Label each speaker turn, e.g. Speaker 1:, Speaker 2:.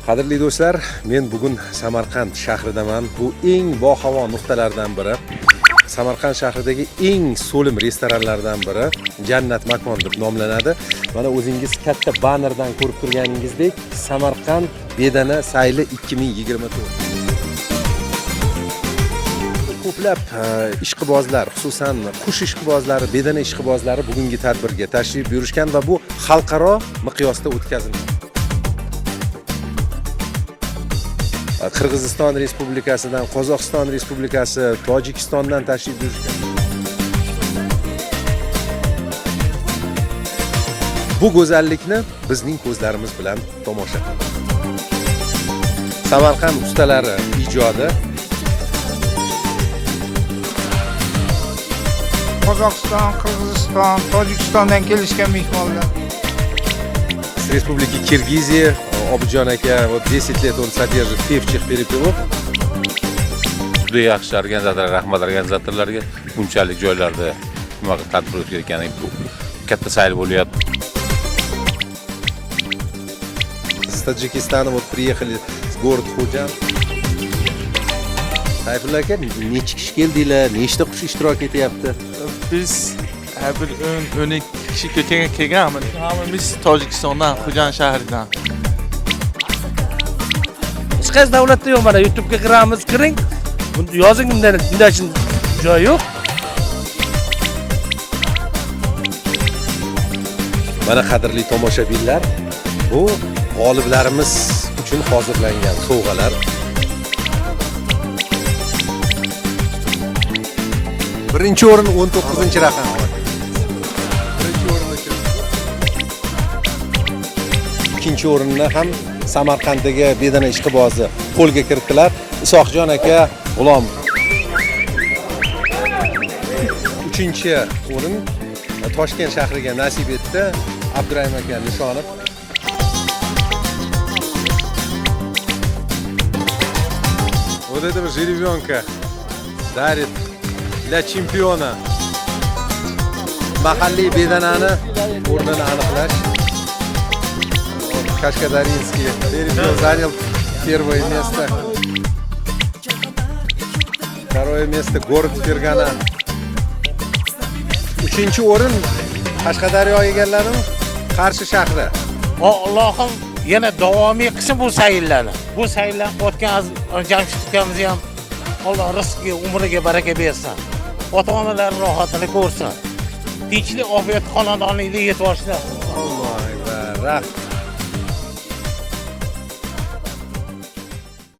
Speaker 1: Qadrli do'stlar, men bugun Samarqand shahridaman. Bu eng bohavo nuqtalardan biri. Samarqand shahridagi eng so'lim restoranlardan biri Jannat makon deb nomlanadi. Mana o'zingiz katta bannerdan ko'rib turganingizdek, Samarqand bedana sayli 2024. Ko'plab ishqibozlar, xususan qush ishqibozlari, bedana ishqibozlari bugungi tadbirga tashrif buyurishgan va bu xalqaro miqyosda o'tkazilmoqda. Qirg'iziston Respublikasidan, Qozog'iston Respublikasi, Tojikistondan tashrif buyurishgan. Bu go'zallikni bizning ko'zlarimiz bilan tomosha qiling. Samarqand ustalari ijodi.
Speaker 2: Qozog'iston, Qirg'iziston, Tojikistondan kelishgan mehmonlar.
Speaker 1: С Республики Киргизия, Obidjon aka, вот 10 лет он содержит певчих перепелов.
Speaker 3: Juda yaxshi organizatorlar, rahmat organizatorlarga, bunchalik joylarda nima tadbir o'tkazgani, bu katta sayl bo'lyapti.
Speaker 1: С Таджикистана вот приехали, с город Худжанд. Sayfulla aka, necha kishi keldinglar? Nechta qush ishtirok etyapti?
Speaker 4: Biz hər bir 10-12 kishi kelgan, hammamiz Tojikistondan, Xo'jand shahridan.
Speaker 5: Hech qaysi davlatda yo'q. Mana, YouTube'ga kiramiz, kiring. Buni yozing, bunday uchun joy yo'q.
Speaker 1: Mana, qadrli tomoshabinlar, bu g'oliblarimiz uchun hozirlangan sovg'alar. Birinchi o'rin 19 raqam. Birinchi o'rin uchun. Ikkinchi o'rinni ham Samarqanddagi bedana ishqibozi qo'lga kiritdilar. Isoqjon aka G'ulomov. Uchinchi o'rin Toshkent shahriga nasib etdi. Abdurahim aka Nishonov. Вот этого жеребенка дарит для чемпиона. Mahalliy bedanani o'rnini aniqlash. Кашкадарьинский перепел занял первое место. Второе место город Фергана. Uchinchi o'rin Qashqadaryo egalladimi? Qarshi shahri.
Speaker 6: Allohim yana davomiy qilsin bu sayllarni. Bu sayllarni qilayotgan Jamshid ukamizni ham Alloh rizqiga, umriga baraka bersin. Ota onalar rohatini ko'rsin. Tinchlik, ofiyat, xonadonlikda yetib olishsin.
Speaker 1: Allohu akbar.